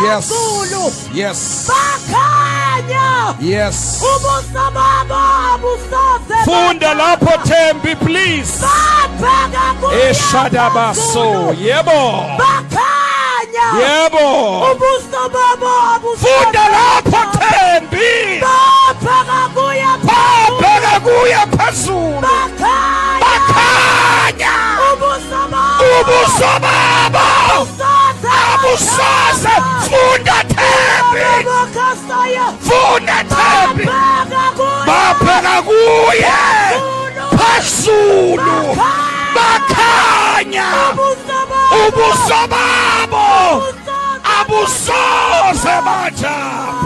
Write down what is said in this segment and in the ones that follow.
Yes. Yes. Bakhanya. Yes. Ubuso babo abusoze. Funda lapho Thembi, please. Babheka kuya. Eshadabaso. Yebo. Bakhanya. Yebo. Ubuso babo abusoze. Funda lapho Thembi. Babheka kuya. Babheka kuya phezulu. Bakhanya. Bakhanya. Ubuso babo. Ubuso babo. Abusoze. Funda Thembi. Funda Thembi. Babheka kuye phezulu. Bakhanya. Ubuso babo abusoze bajabha.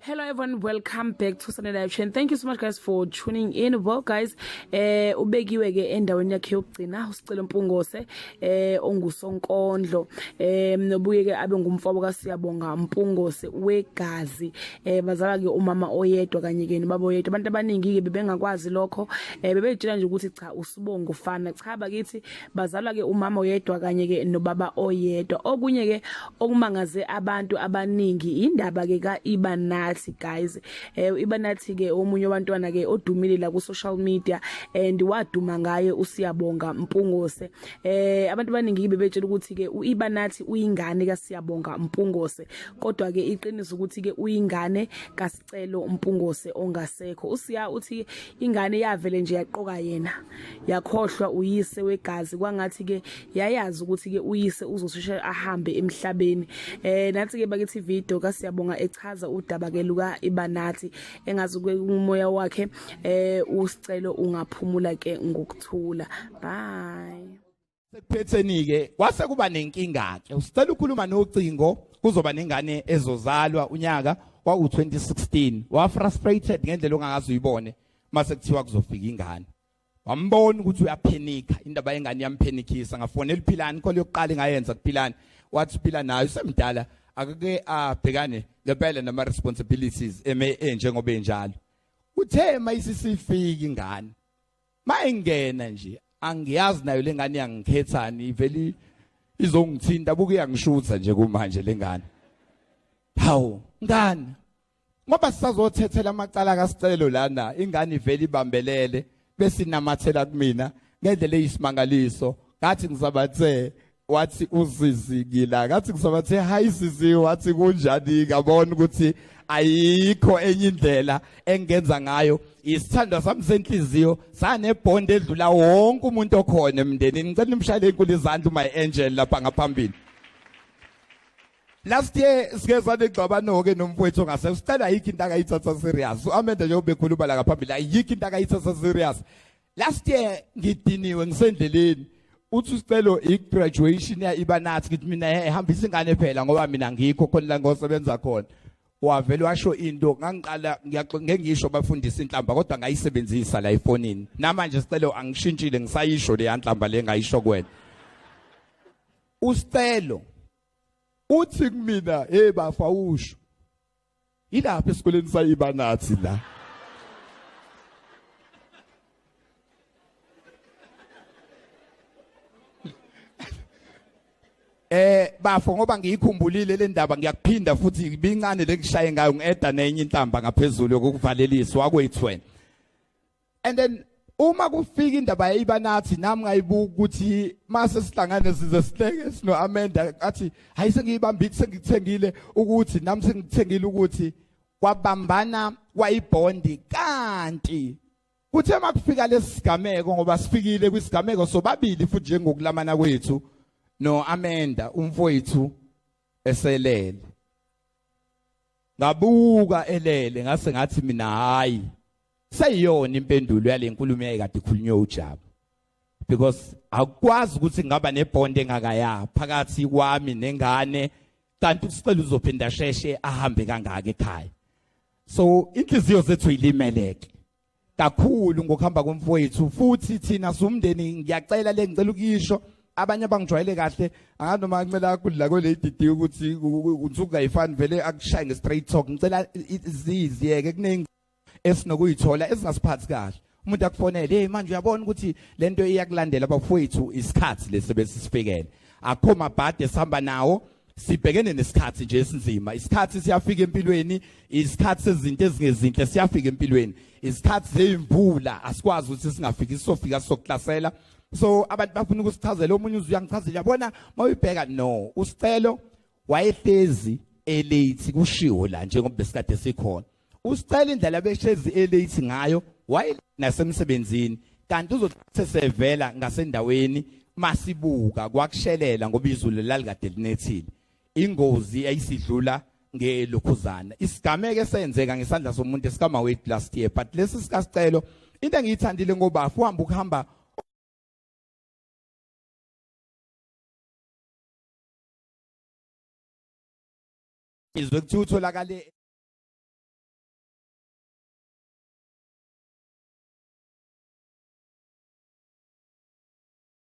Hello everyone, welcome back to Sunday Live Chain. Thank you so much guys for tuning in. Well guys, ubekiwe ke endaweni yakhe yokugcina uSicelo Mpungose, ongusonkondlo, nobuye ke abe ngumfowabo kaSiyabonga Mpungose wegazi. Bazala ke umama oyedwa kanye ke nobaba oyedwa. Abantu abaningi ke bebengakwazi lokho, bebetshela nje ukuthi cha usibongo ufana. Cha bakithi, bazalwa ke umama oyedwa kanye ke nobaba oyedwa. Okunye ke okumangaze abantu abaningi indaba ke kaIbanathi guys. Ibanathi ke omunye wabantwana ke odumile la ku social media and waduma ngaye uSiyabonga Mpungose. Abantu abaningi bebetshela ukuthi ke uIbanathi uyingane kaSiyabonga Mpungose, kodwa ke iqiniso ukuthi ke uyingane kaSicelo Mpungose ongasekho. Usiya uthi ingane yavele nje yaqoka yena, yakhohlwa uyise wegazi, kwangathi ke yayazi ukuthi ke uyise uzosheshe ahambe emhlabeni. Nathi ke bakithi video kaSiyabonga echaza udaba ke luka Ibanathi, engazi umoya wakhe uSicelo ungaphumula ke ngokuthula. Bye. Sekuphetheni ke kwase kuba nenkinga ke, usicela ukukhuluma nocingo, kuzoba nengane ezozalwa unyaka kwaku-2016. Wa frustrated ngendlela ongakaze uyibone mase kuthiwa kuzofika ingane. Wambona ukuthi uyaphenika, indaba yengane yamphenikisa. Ngafonela uPhilani, call yokuqala engayenza kuPhilani, wathi Phila nayo usemdala, akake abhekane ngempela nama responsibilities eme njengoba enjalo. Uthe mayisisifika ingane, mayingena nje angiyazi nayo lengane yangikhethani, iveli izongithinta, buke iyangishutha nje kumanje lengane. Hawu ngane, ngoba sisazothethela amacala kaSicelo lana, ingane iveli ibambelele bese inamathela kumina ngendlela eyisimangaliso. Ngathi ngisabathe, wathi uzizi ngila, ngathi ngisabathe hayi sizi, wathi kunjani. Ngabona ukuthi ayikho enye indlela engenza ngayo. Isithandwa sami senhliziyo sanebond edlula wonke umuntu okhona emndenini. Ngicela nimshayele inkulu izandla my angel lapha ngaphambili. Last year sike sanegxabano ke nomfowethu ongase usicela, ayikho into akayithatha serious. Uamenda nje ubekhuluma la ngaphambili, ayikho into akayithatha serious. Last year ngidiniwe ngisendleleni, uthi usicelo i-graduation ya Ibanathi, ngithi mina ehambisa ingane phela ngoba mina ngikho khona la ngosebenza khona. Wavele washo into, ngangiqala ngeke ngisho bafundisa inhlamba, kodwa ngayisebenzisa la efonini. Namanje sicelo angishintshile, ngisayisho le yanhlamba le ngayisho kuwena. Usicelo uthi kumina, hey bafa, usho ilapha esikoleni sayiBanathi la. Bafo, ngoba ngiyikhumbulile le ndaba, ngiyakuphinda futhi ibincane lengishaye ngayo, ngieda nenye inhlamba ngaphezulu yokuvaleliswa kwethu wena. And then uma kufika indaba yayiBanathi, nami ngayibuka ukuthi mase sihlangane size sihleke sino Amenda, athi hayi sengiyibambile, sengikuthengile ukuthi nami sengikuthengile, ukuthi kwabambana kwayibondi. Kanti kuthe makufika lesigameko, ngoba sifikile kwisigameko sobabili futhi njengokulamana kwethu no Amenda, umfowethu eselele, ngabuka elele, ngase ngathi mina hayi, seyiyona impendulo yale nkulumo yayikade ikhulunywe uJabu, because akukwazi ukuthi ngaba nebond engakaya phakathi kwami nengane, kanti usicela uzophinda sheshe ahambe kangaka ekhaya. So inhliziyo zethu ilimeleke kakhulu ngokuhamba komfowethu, futhi thina sumndeni ngiyacela le ngicela ukuyisho. Abanye abangijwayele kahle angazi noma ngicela kudla kwele DD ukuthi unsuku kayifani vele akushaye nge straight talk. Ngicela ziziyeke kuningi esinokuyithola esingasiphathi kahle. Umuntu akufonele, hey manje uyabona ukuthi lento iyakulandela bafowethu, isikhathi lesi besisifikele. Akho mabhade sihamba nawo, sibhekene nesikhathi nje esinzima. Isikhathi siyafika empilweni, isikhathi sezinto ezingezinhle siyafika empilweni, isikhathi zemvula asikwazi ukuthi singafiki, sofika sokuklasela. So abantu bafuna ukusichazela, omunye uze uyangichazela, yabona mawuyibheka no uSicelo wayehlezi elate kushiwo la njengoba besikade sikhona. Usicela indlela behlezi elate ngayo waye nasemsebenzini, kanti uzothi sevela ngasendaweni masibuka kwakushelela ngoba izulu lalikade linethile. Ingozi ayisidlula ngelokhuzana isigameke esenzeka ngesandla somuntu esikamawethu last year. But lesi sikaSicelo into engiyithandile ngoba uhamba ukuhamba izwe kuthiwa utholakale